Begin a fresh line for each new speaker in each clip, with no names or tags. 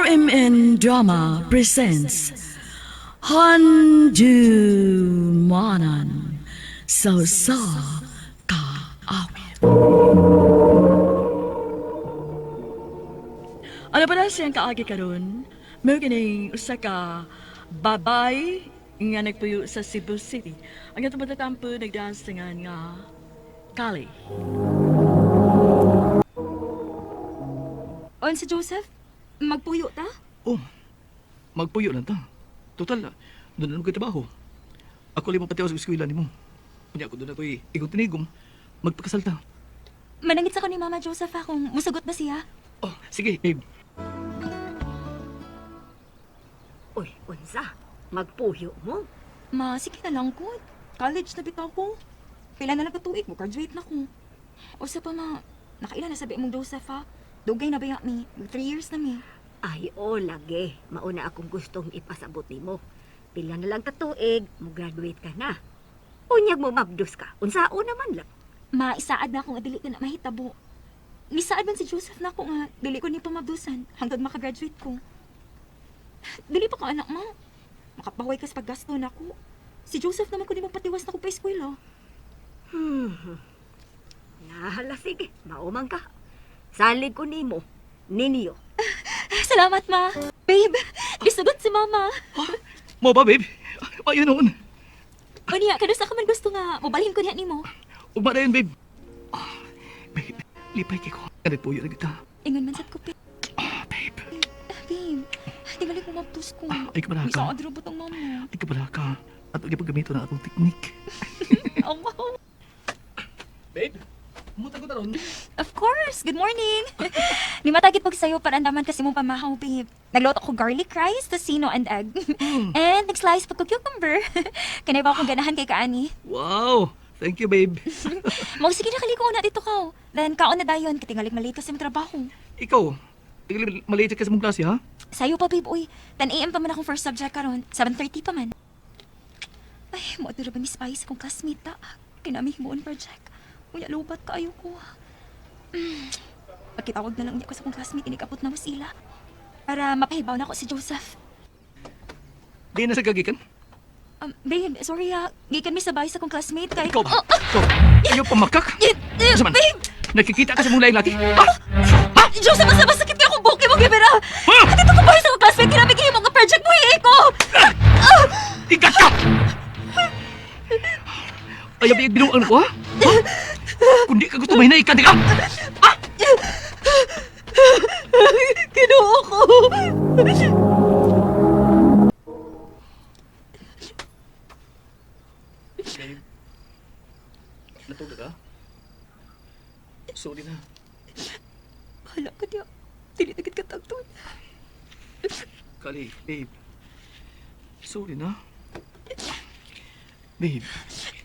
RMN Drama presents Handumanan sa sa Kaawit. Ano pa na siyang kaagi karon? Mao kining usa ka babay nga nagpuyo sa Cebu City. Ang atong patatampo nagdaan sa nga nga Kali.
On si Joseph, magpuyo ta?
Oh, magpuyo lang ta. Total, doon na naman trabaho. Ako lang mapatiwas sa eskwela nimo. Unya ko doon ako'y igong tinigom. Magpakasal ta.
Manangit sa ko ni Mama Joseph ha kung musagot ba siya.
Oh, sige, babe.
Uy, unsa? Magpuyo mo?
Ma, sige na lang ko. College na bitaw ko. Pila na lang ka tuig mo, graduate na ko. O sa pa ma, nakaila na sabi mong Joseph ha. Dugay na ba mi? Mag 3 years na mi.
Ay, o lagi. Mauna akong gustong ipasabot nimo. Pila na lang katuig, mo graduate ka na. Unyag mo mabdos ka. Unsao naman lang.
Ma, isaad na akong dili ko na mahitabo. Nisaad man si Joseph na ako nga, dili ko ni pamabdusan hangtod makagraduate ko. Dili pa ka anak ma. Makapaway ka sa paggasto nako. Si Joseph naman ko di mo patiwas na ko pa eskwela.
Hmm. Nahala, sige. Maumang ka. Salig ko nimo. Ninyo.
Salamat, ma. Babe, isugot si mama.
Mo ba, babe? Ayun noon.
O niya, kanusa ka man gusto nga, mobalhin ko niya nimo.
Ugma na yun, babe. Ah, babe, lipay kay ko. Nagpuyo na kita.
Ingon man sad ko, babe.
Ah, babe.
Babe, tingali ko mabdos ko.
Ay, kabala ka.
Isa ka robot ang mama.
Ay, kabala ka. At huwag paggamito na atong teknik.
Oh, wow.
Babe, muta ko na ron.
Of course, good morning. Nimatagit pag sayo para andaman kasi mong pamahaw, babe. Nagluto ko garlic rice, tocino, and egg. And nag-slice pa ko cucumber. Kanay ba akong ganahan kay kaani?
Wow! Thank you, babe.
Mo sige na kaliko na dito ka. Then kaon na dayon, katingalig malate kasi mong trabaho.
Ikaw, maliit ka sa mong klase, ha?
Sayo pa, babe, uy. 10 a.m. pa man akong first subject karon. 7:30 pa man. Ay, mo ba ni Spice akong classmate ta. Kinami himuon project. Unya lubat kaayo ko. Mm. Pagkitawag na lang niya ko sa akong classmate, inikapot na mo sila. Para mapahibaw na ko si Joseph.
Di na sa gagikan.
Babe, sorry ah. Gikan mi sabay sa akong classmate kay...
Ikaw ba?
Oh, ah!
Ikaw, ayaw pamakak?
Eh,
Asa man?
babe!
Nakikita ka sa mong laing laki? Ha? Ha?
Joseph, basta masakit kaya akong buki mo, gibera!
Ha?
Dito ko ba sa akong classmate, kinami kayo mga project mo, eh, ko!
Ikat ka! Ayaw ba binuang ko, ha? Ha? Kung di ka gusto mahinay ka, di ka! Ha?
Kinuha ko!
Babe, natulog ka? Sorry na.
Bahala ka niya. Dili na gid ka tagton.
Kali, babe. Sorry na. Babe,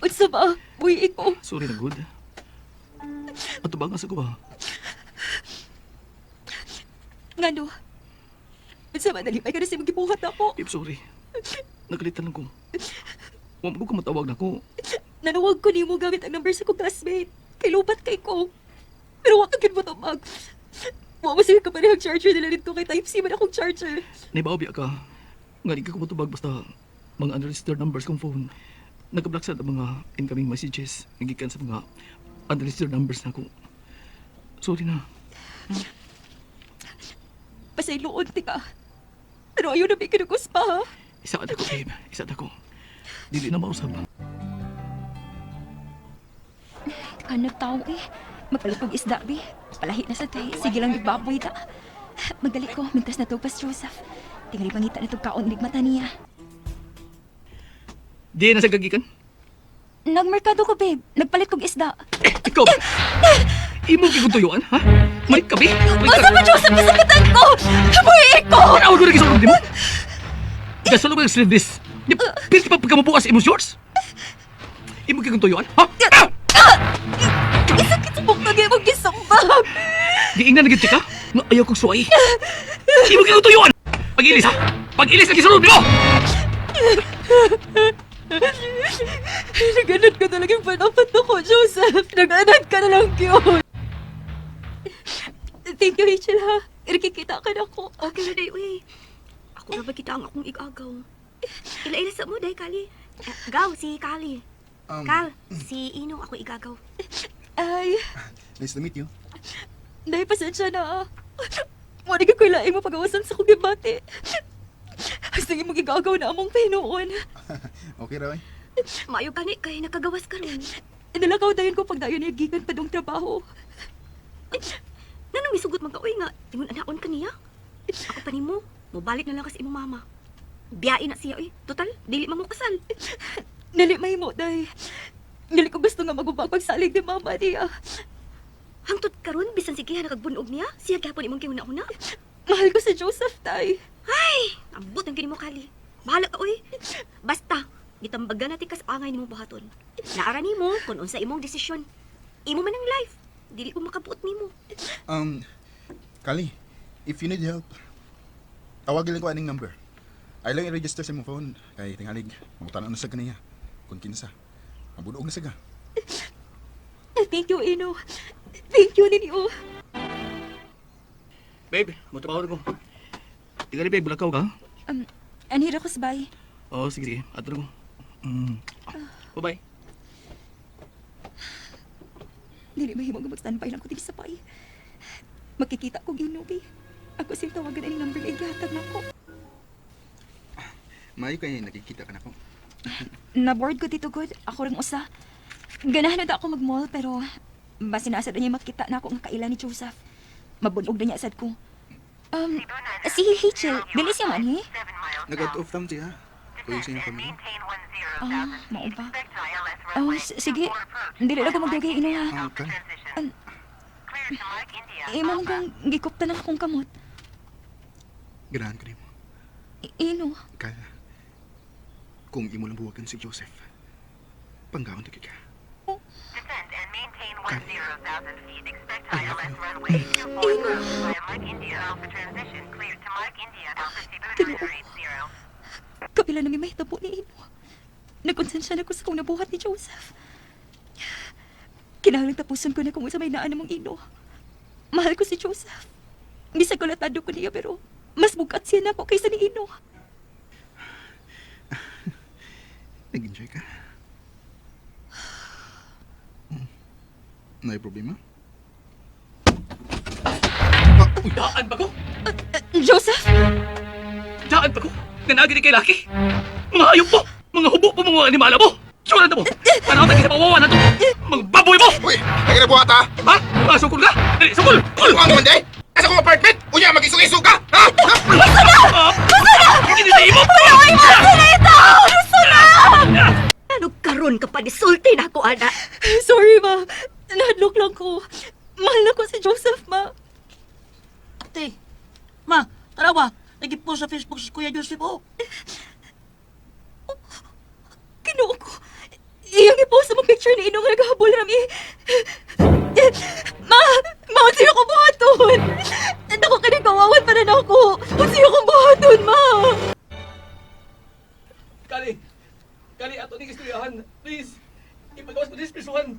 Unsa ba? Buhi ko.
sorry na good. Ato ba nga sa ko ba?
Ngano? Unsa ba nalipay ka na sa imong gibuhat ako?
Babe, sorry. Nagalitan lang ko. Huwag mo ko matawag na ko.
Nanawag ko nimo gamit ang number sa kong classmate. Kay lupat kay ko. Pero wa ka gid mo tumag. Wa mo sige ka parehang charger nila nito kay type C man akong charger.
Naibaw biya ka. Nga di ka kumatubag basta mga unregistered numbers kong phone. Nagka-block sa mga incoming messages. Nagikan sa mga unregistered numbers na ako. Sorry na.
Pasayloon ti ka. Pero ayaw na may kinugos pa ha.
Isa ka ko, babe. Isa ko. Dili na mausap.
Kanag tao eh. Magpalit og isda bi. Palahi na sa tay. Sige lang igbaboy ta. Magdali ko, mintas na tugpas Joseph. Tingali pangita na tug kaon mata niya.
Di na sa gagikan.
Nagmerkado ko, babe. Nagpalit kog isda.
Eh, ikaw ba? Imo kikutuyuan, ha? May kabi? May
Unsa ba, Joseph? Kasakitan ko! Buhi ko!
Panawag ko na gisulog di mo? Gasulog ang sleeveless. Di, Pirti pa pagkamubukas imong shorts? Imo kikutuyuan, ha? Ah!
Isakit sa bukog imong gisumbag.
Giingnan na gid ka? Nga ayaw kong suway. Imo kikutuyuan! Pag-ilis, ha? Pag-ilis na gisulog di mo!
Naganad ka talagang panapat ako, Joseph. Naganad ka na lang yun. Thank you, Rachel, ha? Irikikita ka na ko.
Okay na day, uy. Ako na ba kita ang akong igagaw? Ila-ila sa mo, day, Kali. Ah, Gaw, si Kali. Kal, si Ino ako igagaw.
Ay,
Nice to meet you.
day, pasensya na. Wala ka ko'y laing mapagawasan sa kong gibati. Hasta imong igagaw na among pahinuon.
Okay ra, oy.
Maayo gani kay nakagawas karon.
Inalakaw dayon ko pagdayon niya gikan pa dong trabaho.
Nanong misugot man ka, uy nga, ingon anaon ka niya. Ako pa nimo, mobalik na lang kasi imong mama. Biyain na siya, uy. Total, dili man mo kasal.
Nali may mo, day. Nali ko gusto nga magubang pagsalig ni mama niya.
Hangtod karon bisan sige nakagbunog niya, siya gyapon imong gihuna-huna.
Mahal ko si Joseph, day.
Ambot ang kini mo Kali. Bahala ka, uy. Basta, gitambagan natin kas angay nimo buhaton. Naara nimo kung unsa imong desisyon. Imo man ang life. Dili ko makabuot nimo.
Um, Kali, if you need help, tawagin lang ko aning number. Ay lang i-register sa imong phone kay tingalig mangutana na sa kaniya kung kinsa. Mabunog na siya.
Thank you, Ino. Thank you ninyo.
Babe, mo trabaho na ko. Tingali babe, bulakaw ka?
Anhira ko sabay.
Oo, sige, sige. Ato na ko. Mm. Bye-bye.
Dili mahimo nga mag-standby lang ko din sa bay. Magkikita ko ginubi. Ako siyang tawagan aning number na igihatag nako.
Maayo kay nakikita ka nako.
Na-board ko dito good. Ako ring usa. Ganahan na daw ako mag-mall pero basin na sad niya makita na ako nga kaila ni Joseph. Mabunog na niya sad ko. Si Rachel, dili siya man he?
Nag-out of town siya. Kuya sa inyong pamilya.
Ah, mao ba? Oh, sige. Dili lang ko magdugay ino ha.
Ah, Kali.
Imo man kong gikupta ng akong kamot.
Ganahan ko nimo.
Ino.
Kal, kung imo lang buwagan si Joseph, panggaon na ka. Kali, I love you.
Ino. Ginoo. Kapila na may mahitabo ni Ino. Nagkonsensya na ko sa kung nabuhat ni Joseph. Kinahanglan tapuson ko na kung unsa may naan namang Ino. Mahal ko si Joseph. Bisag kulatado ko niya pero mas bugat siya nako kaysa ni Ino.
Nag-enjoy ka? May problema? Ah, uy,
Daan ba ko?
Joseph!
Daan ba ko? Nanagi ni kay Laki? Mga hayop po! Mga hubo po mga animala mo! Tsura na mo! Panahon na kita pawawa na to! Mga baboy mo!
Uy, lagi na buhat ha!
Ha? Ah, sukol ka? Dali, sukol! Sukol!
Ano man day? Sa akong apartment! Unya, mag-isu-isu ka! Ha? Ha?
Ah! Hindi sa imo!
Ano karon ka pa nisulti na ako, ana?
Sorry, ma. Nahadlok lang ko. Mahal na ko si Joseph, ma.
Ate, ma, tarawa. Nag-post sa Facebook si Kuya Joseph, oh.
Ginoo ko. Iyang i-post ang picture ni Inong naghahabol rami. Ma! Ma, sino ko buhaton? Naku, kaning kawawan pa rin ako. Sino ko buhaton, ma?
Kali! Kali, ato ni istoryahan. Please! Ipagawas mo din prisuhan.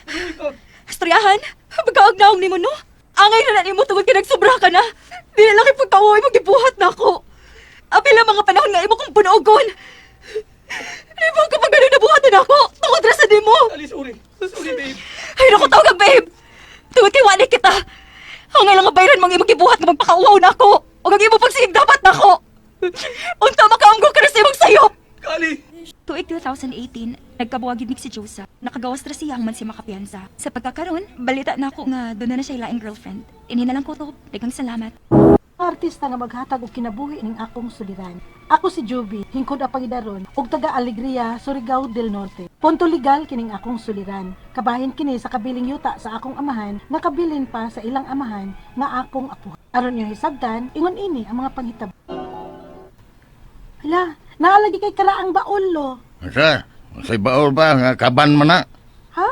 Tuloy ka!
Istoryahan? Pagkaagnaong nimo, no? Angay na na nimo tungod kay nagsobra ka na. Dili lang kay pagkawoy mo gibuhat na ako. Apil ang mga panahon nga imo kong punogon. Di ba kapag ganun nabuhatan ako? Tungod ra sa nimo.
Kali, sorry. Sorry, babe.
Ay, naku, tawag ka, babe! Tungod kay wala kita. Ang lang nga bayran mong imong gibuhat nga magpakauwaw na ako. O ang imong pagsigig dapat na ako. Unta makaamgo ka na sa imong sayop.
Kali!
Tuig 2018, nagkabuwagid ni si Joseph. Nakagawas ra siya man siya makapiyansa. Sa pagkakaroon, balita na ako nga doon na na siya ilaing girlfriend. Ini na lang ko to. Daghang salamat.
Artista nga maghatag og kinabuhi ning akong suliran. Ako si Juby, hingkod ang pangidaron, ug taga Alegria, Surigao del Norte. Punto legal kining akong suliran. Kabahin kini sa kabiling yuta sa akong amahan, nga kabilin pa sa ilang amahan nga akong apo. Aron niyo hisabtan, ingon ini ang mga panghitabo. Hala, naalagi kay kalaang baol lo.
Asa? Sa baol ba nga kaban man na?
Ha?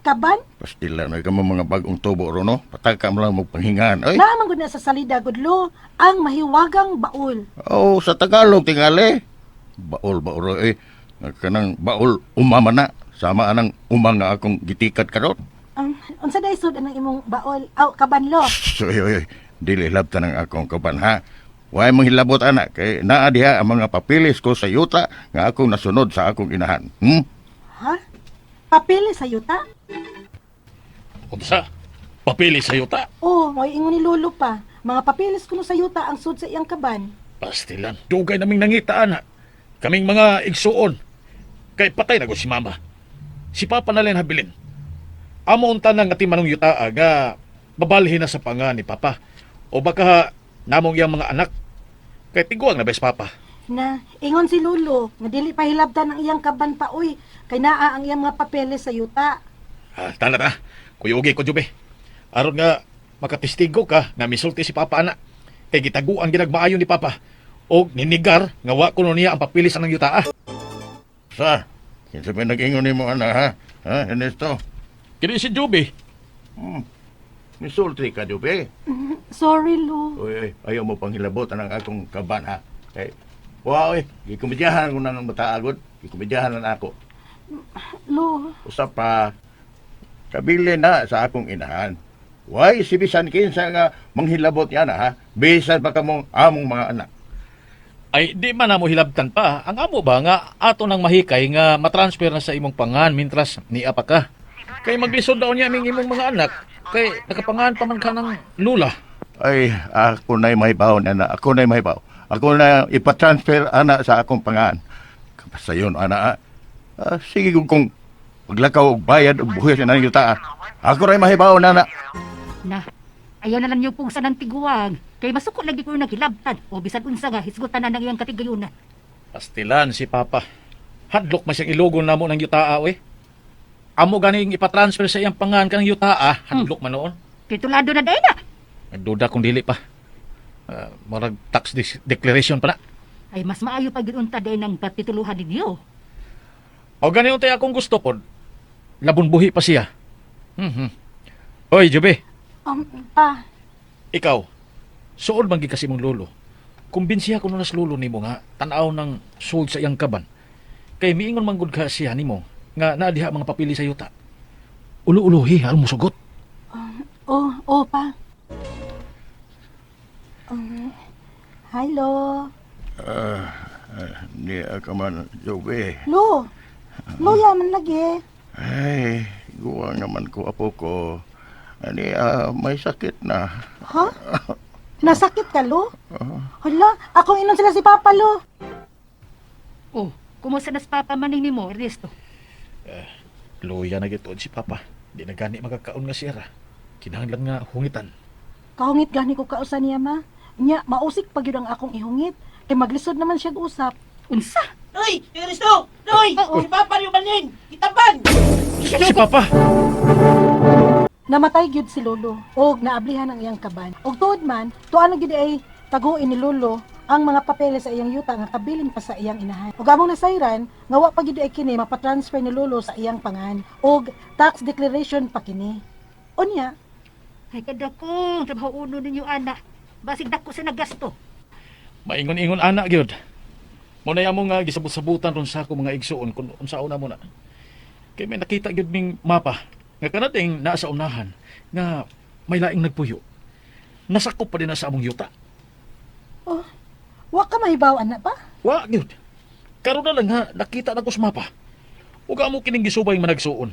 Kaban?
Pastila na ka mo mga bagong tubo ro no. Pataka mo lang magpanghingan. Ay.
Naa man gud na sa salida gudlo ang mahiwagang baol.
Oh, sa Tagalog tingali. Baol baol ro eh. Nga Kanang baol umama na. Sama anang uma nga akong gitikat karon.
Ang unsa day sud anang imong baol? Aw, kaban lo.
So, oy, oy, oy. Dili labtan ang akong kaban ha. Way mong hilabot ana kay naa diha ang mga papilis ko sa yuta nga akong nasunod sa akong inahan.
Ha? Papeles sa yuta?
Unsa? Papili sa yuta.
Oh, may ingon ni Lolo pa. Mga papeles kuno sa yuta ang sud sa iyang kaban.
Pastilan. Dugay naming nangita ana. Kaming mga igsuon. Kay patay na ko si mama. Si papa na lang habilin. Amo unta na nga ti manong yuta nga babalhin na sa panga ni papa. O baka namong iyang mga anak. Kay tiguang na bes papa.
Na, ingon si Lolo, nga dili pa hilabtan ang iyang kaban pa uy, kay naa ang iyang mga papeles sa yuta.
Ah, tana ta. Kuyugi ko jube. Aron nga makatestigo ka nga misulti si papa ana. Kay gitaguan ginagmaayo ni papa. O ninigar nga wa kuno niya ang papilis anang yuta. Ah.
Sa, kinsa may nag-ingon nimo ana ha? Ha, Ernesto?
Kini si Juby.
Misulti ka, Jupe.
Sorry, Lo.
Uy, uy, ayaw mo pang hilabot ang akong kaban ha. Kay, wow, eh, gikomedyahan ko na ng bataagod. Gikomedyahan na ako.
Lo,
Usa pa, kabili na sa akong inahan. Way, si bisan kinsa nga manghilabot niya na ha. Bisan pa kamong among mga anak.
Ay, di man namo hilabtan pa. Ang amo ba nga ato nang mahikay nga matransfer na sa imong pangan mintras niya pa ka. Kay maglisod daw niya aming imong mga anak. Kay nakapangan pa man ka ng lula.
Ay, ako na'y mahibaw, ana. Ako na'y mahibaw. Ako na ipatransfer, ana, sa akong pangan. Basta yun, ana. Ah. Ah, sige kung paglakaw og bayad og buhis na ng yuta. Ah. Ako ra'y mahibaw, nana.
Na, ayaw na lang niyo pong sanang tiguang. Kay masuko lagi ko naghilabtan. O bisan unsa nga, hisgutan na ng iyang katigayunan.
Pastilan si Papa. Hadlok man siyang ilogon namo ng yutaa, oy. Amo ganing ipatransfer sa iyang pangan kanang yutaa, hadlok man noon.
Titulado na dahil na.
Nagduda kung dili pa. Ah, murag tax declaration pa na.
Ay, mas maayo pa gyud unta dahil ng patituluhan ninyo.
O gani untay akong gusto pod. Labon buhi pa siya. Mhm. Oy, Jube.
Pa,
Ikaw, suod man gid kasi mong lolo. Kumbinsiha ko nas lolo nimo nga tan-aw ng suod sa iyang kaban. Kay miingon man gud ka siya nimo nga naa diha mga papili sa yuta. Ulo-ulohi aron mosugot.
oh, oh, pa. Hi, Lo.
Ni ka man, Jobe.
Lo, Lo, yaman lagi.
Ay, guwa naman ko, apo ko. Ani, ah, may sakit na.
Ha? Nasakit ka, Lo? Hala, akong inon sila si Papa, Lo.
Oh, kumusta na sa papa maning nimo, Ernesto?
Luya na gituon si Papa. Di na gani magakaon nga sira. Kinahanglan nga hungitan.
Kahungit gani ko kausa niya, ma. Nya, mausik pa gyud ang akong ihungit. Kay maglisod naman siya usap.
Unsa?
Uy! Ernesto! Uy! Si Papa yung manin! Kitaban!
Si Papa!
Namatay gyud si Lolo og naablihan ang iyang kaban. Og tuod man, tuan na gyud ay taguin ni Lolo ang mga papeles sa iyang yuta nga kabilin pa sa iyang inahan. Ug among nasayran nga wa pa gyud ay kini mapatransfer ni Lolo sa iyang pangan og tax declaration pa kini. Unya,
Ay, kadakong trabaho uno ninyo, ana. Basig dako sa nagasto.
Maingon-ingon ana gyud. Mo na amo nga gisabot-sabutan ron sa ako mga igsuon kung unsaon na mo na. Kay may nakita gyud ning mapa nga kanating naa sa unahan nga may laing nagpuyo. Nasakop pa din na sa among yuta.
Oh, wa ka mahibaw ana pa?
Wa gyud. Karon na lang ha nakita na ko sa mapa. Ug amo kining gisubay managsuon.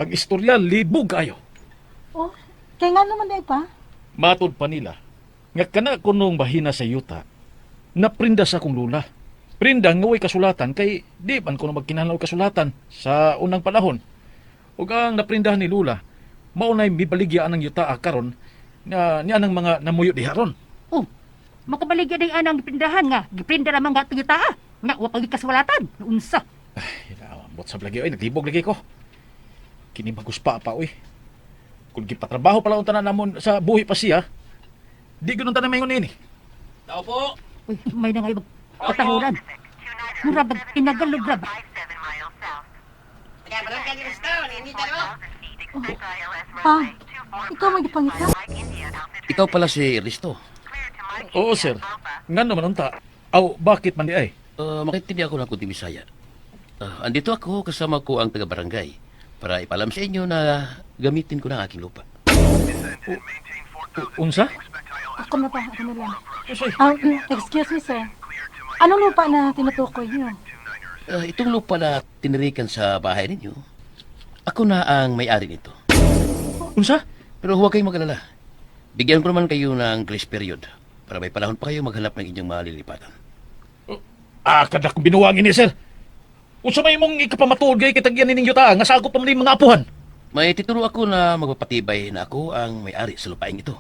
Ang istorya libog kayo.
Oh, kay nga naman day pa?
Matod pa nila nga kana kunong bahina sa yuta naprinda sa akong lula. Prinda nga way kasulatan kay di man kuno magkinahanglan og kasulatan sa unang panahon. Ug ang naprindahan ni Lula mao nay mibaligya ang yuta karon nga niya ang mga namuyo diha ron.
Oh, makabaligya day anang giprindahan nga. Giprinda lamang nga atong yuta. Nga, wa pag kaswalatan. Unsa?
Ay, ambot sa lagi oy, naglibog lagi ko. Kini maguspa pa oy. Kung gipatrabaho pala unta na namon sa buhi pa siya, di gyud unta na maingon ini.
Tao po!
Uy, may na nga katahuran. Mura bag tinagalog ra ba?
Taga barangay Ernesto! Ninita no?
Pa, ikaw may gipangita?
Ikaw pala si Ernesto.
Oo sir, ngano man unta? Aw, bakit man di ay?
Makintindi ako ng kunting Bisaya. Andito ako kasama ko ang taga-barangay para ipalam sa inyo na gamitin ko na ang aking lupa.
Unsa?
Ako na pa, ako na lang. Excuse me, sir. Anong lupa na tinutukoy niyo?
Itong lupa na tinirikan sa bahay ninyo, ako na ang may-ari nito.
Unsa?
Pero huwag kayong mag-alala. Bigyan ko naman kayo ng grace period para may panahon pa kayo maghanap ng inyong malilipatan.
Kada kong binuwangin ni sir. Unsa may imong ikapamatuod gay kitagyan nining yuta nga sakop pa man ning mga apuhan?
May titulo ako na magpapatibay na ako ang may-ari sa lupaing ito.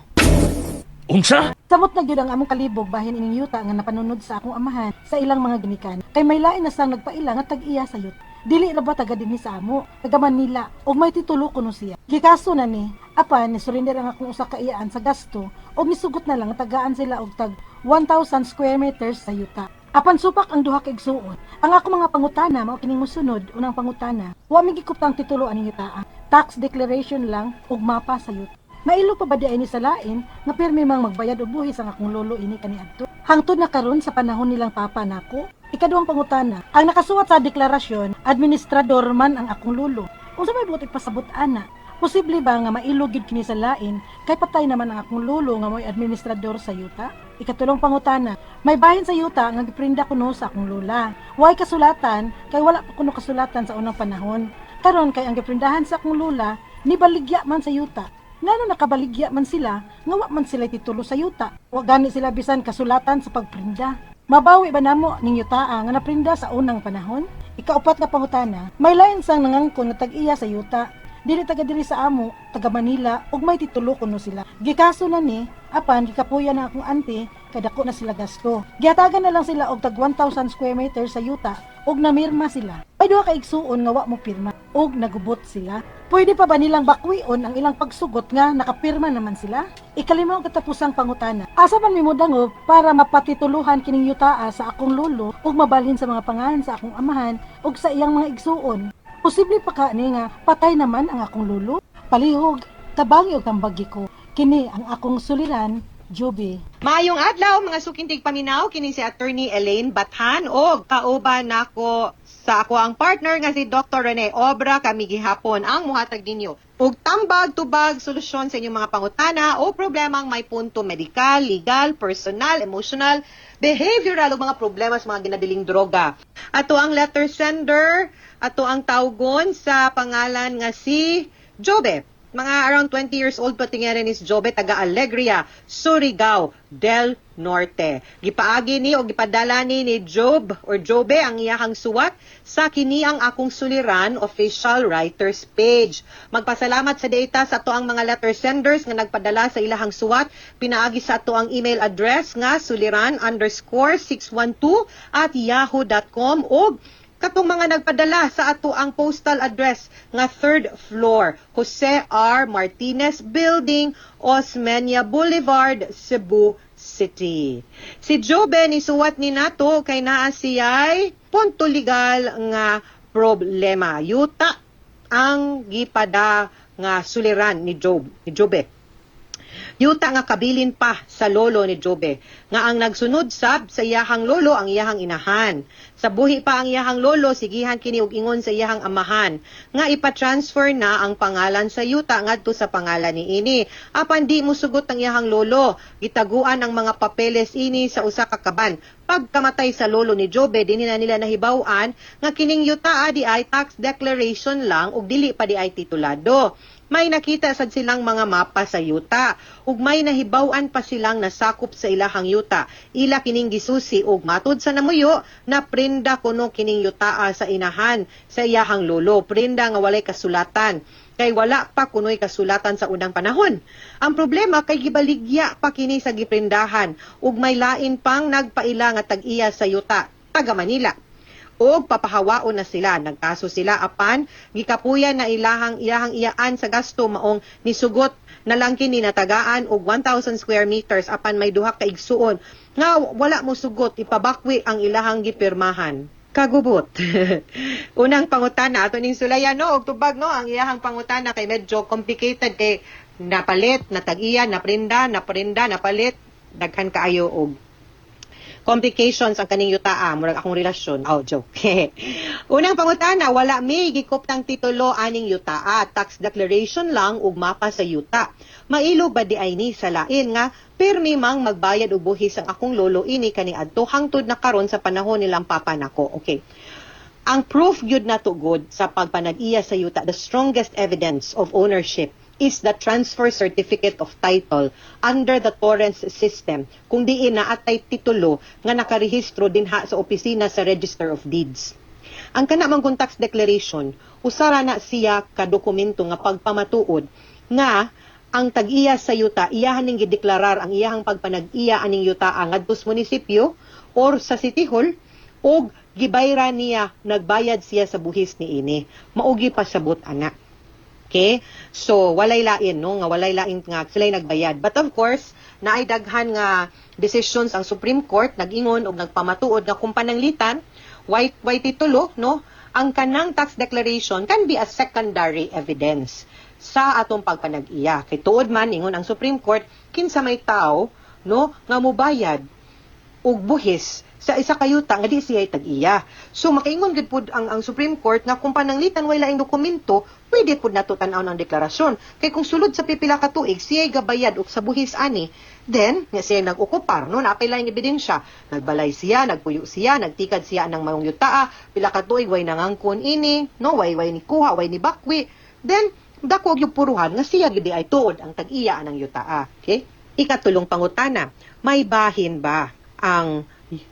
Unsa?
Samot na gyud ang among kalibog bahin ining yuta nga napanunod sa akong amahan sa ilang mga ginikan. Kay may lain na sang nagpaila nga tag-iya sa yuta. Dili ra ba taga dinhi sa amo, taga Manila, ug may titulo kuno siya. Gikaso na ni, apan ni surrender ang akong usa ka iyaan sa gasto ug nisugot na lang nga tagaan sila og tag 1,000 square meters sa yuta. Apan supak ang duha ka igsuon. Ang ako mga pangutana mao kining mosunod, unang pangutana, wa mi gikuptang titulo aning yuta. Tax declaration lang ug mapa sa yuta. Mailo pa ba di ay ni sa lain nga pirmi mang magbayad og buhis ang akong lolo ini kaniadto. Hangtod na karon sa panahon nilang papa nako. Ikaduhang pangutana, ang nakasuwat sa deklarasyon, administrador man ang akong lolo. Unsa may buot ipasabot ana? Posible ba nga mailo gyud kini sa lain kay patay naman ang akong lolo nga mo'y administrador sa yuta? Ikatulong pangutana, may bahin sa yuta nga giprinda kuno sa akong lola. Way kasulatan kay wala pa kuno kasulatan sa unang panahon. Karon kay ang giprindahan sa akong lola nibaligya man sa yuta. Ngano nakabaligya man sila, nga wa man sila titulo sa yuta. Wa gani sila bisan kasulatan sa pagprinda. Mabawi ba namo ning yutaa nga naprinda sa unang panahon? Ikaupat nga pangutana, may lain sang nangangkon nga tag-iya sa yuta. Dili taga diri sa amo, taga Manila, ug may titulo kuno sila. Gikaso na ni, apan gikapuya na akong auntie, kay dako na sila gasto. Gihatagan na lang sila og tag 1,000 square meters sa yuta ug namirma sila. May duha ka igsuon nga wa mo pirma ug nagubot sila. Pwede pa ba nilang bakwion ang ilang pagsugot nga nakapirma naman sila? Ikalima og katapusang pangutana. Asa man mi modangop para mapatituluhan kining yutaa sa akong lolo ug mabalhin sa mga pangalan sa akong amahan ug sa iyang mga igsuon? Posible pa ka ni nga patay naman ang akong lolo? Palihog, tabangi og tambagi ko. Kini ang akong suliran, Juby.
Maayong adlaw mga sukintig paminaw, kini si Attorney Elaine Bathan og kauban nako sa ako ang partner nga si Dr. Rene Obra. Kami gihapon ang muhatag ninyo og tambag tubag solusyon sa inyong mga pangutana o problemang may punto medikal, legal, personal, emotional, behavioral o mga problema sa mga ginadiling droga. Ato ang letter sender, ato ang tawgon sa pangalan nga si Jobe. Mga around 20 years old pa tingere ni Jobe, taga Alegria, Surigao del Norte. Gipaagi ni o gipadala ni Job or Jobe ang iyahang suwat sa kini ang akong suliran official writers page. Magpasalamat sa data sa ato ang mga letter senders nga nagpadala sa ilahang suwat pinaagi sa ato ang email address nga suliran_612@yahoo.com og katong mga nagpadala sa ato ang postal address nga 3rd floor, Jose R. Martinez Building, Osmeña Boulevard, Cebu City. Si Jobe ni suwat ni nato kay naa siya'y punto legal nga problema. Yuta ang gipada nga suliran ni Job, ni Jobe. Yuta nga kabilin pa sa lolo ni Jobe, nga ang nagsunod sab sa iyahang lolo ang iyahang inahan. Sa buhi pa ang iyahang lolo, sigihan kini og ingon sa iyahang amahan, nga ipa-transfer na ang pangalan sa yuta ngadto sa pangalan ni ini. Apan di musugot ang iyahang lolo, gitaguan ang mga papeles ini sa usa ka kaban. Pagkamatay sa lolo ni Jobe, dinhi na nila nahibaw-an nga kining yuta di ay tax declaration lang ug dili pa di ay titulado. May nakita sad silang mga mapa sa yuta ug may nahibaw-an pa silang nasakop sa ilahang yuta. Ila kining gisusi ug matud sa namuyo na prinda kuno kining yutaa sa inahan sa iyahang lolo. Prinda nga walay kasulatan kay wala pa kunoy kasulatan sa unang panahon. Ang problema kay gibaligya pa kini sa giprindahan ug may lain pang nagpaila nga tag-iya sa yuta, taga Manila. Og papahawaon na sila. Nagkaso sila apan gikapuyan na ilahang ilahang iyaan sa gasto, maong nisugot na lang kini natagaan og 1,000 square meters, apan may duha ka igsuon nga wala mo sugot ipabakwi ang ilahang gipirmahan. Kagubot. Unang pangutana ato ning sulayan no og tubag no ang iyahang pangutana kay medyo complicated kay napalit, natag-iya, naprinda, naprinda, napalit, daghan kaayo og Complications ang kaning yutaa, murag akong relasyon. Oh, joke. Unang pangutana, wala may gikoptang titulo aning yutaa, tax declaration lang ug mapa sa yuta. Mailo ba di ay ni sa lain nga pirmi mang magbayad og buhis ang akong lolo ini kaniadto hangtod na karon sa panahon nilang papa nako. Okay. Ang proof gyud nato gud sa pagpanag-iya sa yuta, the strongest evidence of ownership is the transfer certificate of title under the Torrens system, kung diin naa tay titulo nga nakarehistro dinha sa opisina sa Register of Deeds. Ang kana man kung tax declaration, usara na siya ka dokumento nga pagpamatuod nga ang tag-iya sa yuta iyahan ning gideklarar ang iyahang pagpanag-iya aning yuta ngadto sa munisipyo or sa City Hall og gibayra niya, nagbayad siya sa buhis niini. Mao gyud pasabot ana. Okay? So, walay lain, no? Nga walay lain nga sila'y nagbayad. But of course, naay daghan nga decisions ang Supreme Court nag-ingon og nagpamatuod nga kung pananglitan, way titulo, no? Ang kanang tax declaration can be a secondary evidence sa atong pagpanag-iya. Kay tuod man ingon ang Supreme Court, kinsa may tao, no, nga mobayad og buhis sa isa ka yuta nga di siya tag-iya. So makaingon gid pud ang Supreme Court nga kung pananglitan way laing dokumento, pwede pud nato tan-awon ang deklarasyon. Kay kung sulod sa pipila ka tuig siya gabayad og sa buhis ani, then nga siya nag-okupar, no, naapay laing ebidensya. Nagbalay siya, nagpuyo siya, nagtikad siya ng maong yutaa, pila ka tuig way nangangkon ini, no, way ni kuha, way ni bakwi. Then dako og puruhan nga siya gid ay tuod ang tag-iya anang yutaa. Okay? Ikatulong pangutana, may bahin ba ang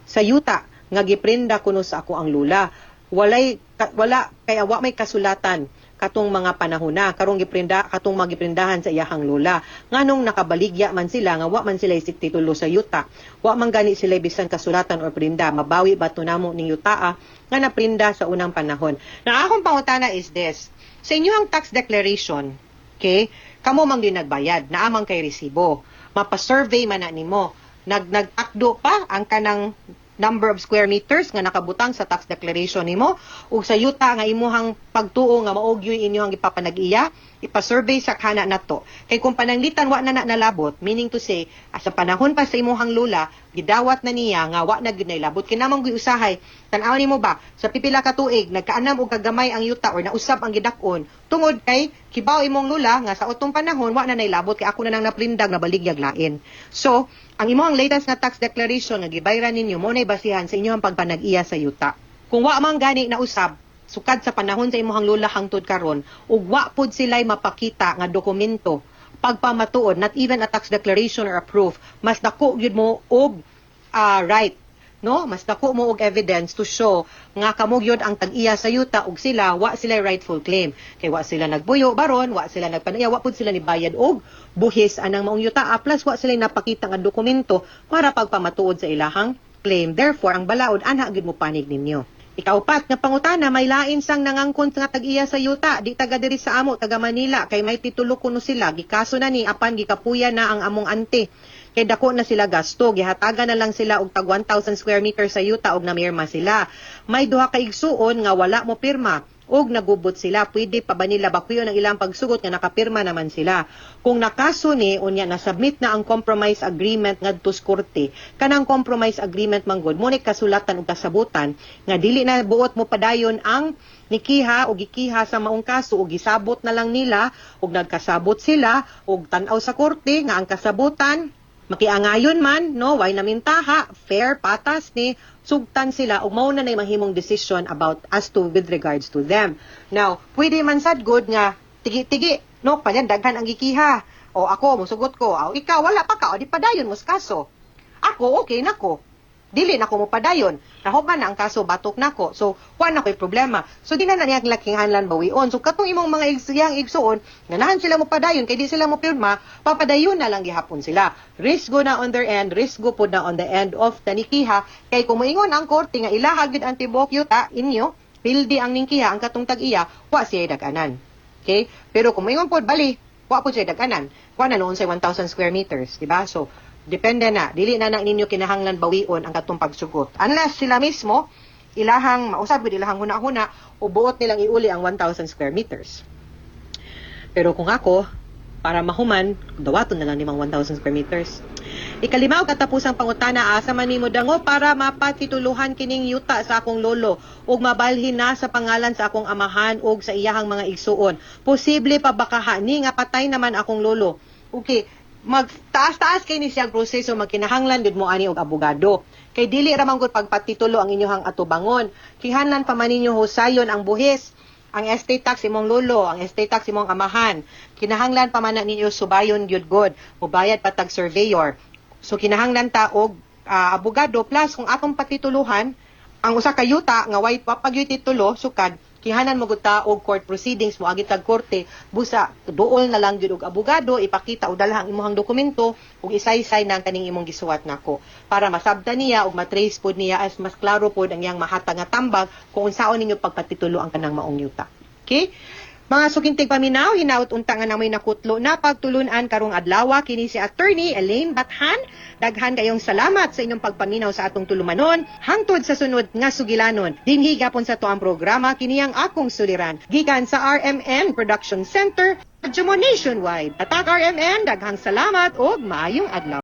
sa yuta nga giprenda kuno sa ako ang lula? Walay wala kay wa may kasulatan katong mga panahon na karong giprenda katong magiprendahan sa iyahang lola, nganong nakabaligya man sila nga wa man sila titulo sa yuta, wa man gani sila bisan kasulatan or prenda, mabawi ba to namo ning yutaa nga naprinda sa unang panahon? Na akong pangutana is this: sa inyong tax declaration, okay, kamo man gyud nagbayad, naa man kay resibo, mapa-survey man na nimo, nagtakdo pa ang kanang number of square meters nga nakabutang sa tax declaration nimo ug sa yuta nga imuhang pagtuo nga mao gyud inyong gipapanag-iya, ipa-survey sa kana nato. Kay kung pananglitan wa na na nalabot, meaning to say, sa panahon pa sa imuhang lola gidawat na niya nga wa na gyud labot, kinamang gyud usahay tan-aw nimo ba sa pipila ka tuig nagkaanam og kagamay ang yuta or nausab ang gidak-on tungod kay kibaw imong lola nga sa utong panahon wa na nailabot kay ako na nang naprindag na baligyag lain. So ang imong latest nga tax declaration nga gibayran ninyo mo nay basihan sa inyong pagpanag-iya sa yuta. Kung wa man gani na usab sukad sa panahon sa imong lola hangtod karon ug wa pud sila'y mapakita nga dokumento pagpamatuod, not even a tax declaration or a proof, mas dako gyud mo og right, no, mas dako mo og evidence to show nga kamo gyud ang tag-iya sa yuta ug sila wa sila rightful claim kay wa sila nagbuyo baron, wa sila nagpanag-iya, wa pud sila nibayad og buhis anang maong yuta, plus wa sila napakita nga dokumento para pagpamatuod sa ilahang claim. Therefore, ang balaod anha gyud mo panig ninyo. Ikaupat nga pangutana, may lain sang nangangkon nga tag-iya sa yuta, di taga diri sa amo, taga Manila, kay may titulo kuno sila, gikaso na ni apan gikapuya na ang among ante. Kay dako na sila gasto, gihatagan na lang sila og tag 1,000 square meter sa yuta og namirma sila. May duha ka igsuon nga wala mo pirma og nagubot sila, pwede pa ba nila bakwion ang ilang pagsugot nga nakapirma naman sila? Kung nakaso ni unya na submit na ang compromise agreement ngadto sa korte, kanang compromise agreement manggod mo ni kasulatan ug kasabutan nga dili na buot mo padayon ang nikiha o gikiha sa maong kaso ug gisabot na lang nila ug nagkasabot sila ug tan-aw sa korte nga ang kasabutan makiangayon man, no, way namintaha, fair, patas ni sugtan sila ug mao na nay mahimong decision about as to with regards to them. Now, pwede man sad good nga tigi-tigi, no, panyan daghan ang gikiha. O ako musugot ko, o ikaw wala pa ka, o di padayon mo sa kaso. Ako okay nako. Dili na ko mo padayon. Nahuman na ang kaso batok nako. So, wa na ko'y problema. So, di na na niya kinahanglan bawion. So, katong imong mga iyang igsuon, ganahan sila mo padayon, kay di sila mo pirma, papadayon na lang gihapon sila. Risgo na on their end, risgo pod na on the end of the nikiha, kay kung moingon ang korte nga ilaha gyud ang tibuok yuta inyo, pildi ang ningkiha ang katong tag-iya, wa siya daganan. Okay? Pero kung moingon pod bali, wa pod siya daganan. Wa na noon sa 1,000 square meters, di ba? So, depende na. Dili na na ninyo kinahanglan bawion ang katong pagsugot. Unless sila mismo, ilahang, mausab gud ilahang huna-huna, o buot nilang iuli ang 1,000 square meters. Pero kung ako, para mahuman, dawaton na lang nimang 1,000 square meters. Ikalima ug katapusang pangutana, asa man nimo dango para mapatituluhan kining yuta sa akong lolo ug mabalhin na sa pangalan sa akong amahan ug sa iyahang mga igsuon? Posible pa ba kaha ni nga patay naman akong lolo? Okay, magtaas-taas kay ni siyang proseso, magkinahanglan gud mo ani og abogado. Kay dili ra man gud pagpatitulo ang inyohang atubangon. Kinahanglan pa man ninyo husayon ang buhis, ang estate tax imong lolo, ang estate tax imong amahan. Kinahanglan pa man na ninyo subayon gyud god, mubayad pa tag surveyor. So kinahanglan ta og abogado, plus kung atong patituluhan ang usa ka yuta nga way pa pagyoy titulo sukad, kinahanglan mo gud ta og court proceedings, mo agi tag korte. Busa duol na lang gyud og abogado, ipakita og dalha ang imong dokumento ug isaysay nang kaning imong gisuwat nako para masabtan niya ug matrace pod niya, as mas klaro pod ang iyang mahatag nga tambag kung unsaon ninyo pagpatitulo ang kanang maong yuta. Okay? Mga suking tigpaminaw, hinaut unta nga namoy nakutlo na pagtulunan karong adlaw. Kini si Attorney Elaine Bathan. Daghan kayong salamat sa inyong pagpaminaw sa atong tulumanon. Hangtod sa sunod nga sugilanon. Dinhi gapon sa atuang programa, kini ang Akong Suliran. Gikan sa RMN Production Center, Radyo Nationwide. Tatak RMN, daghang salamat ug maayong adlaw.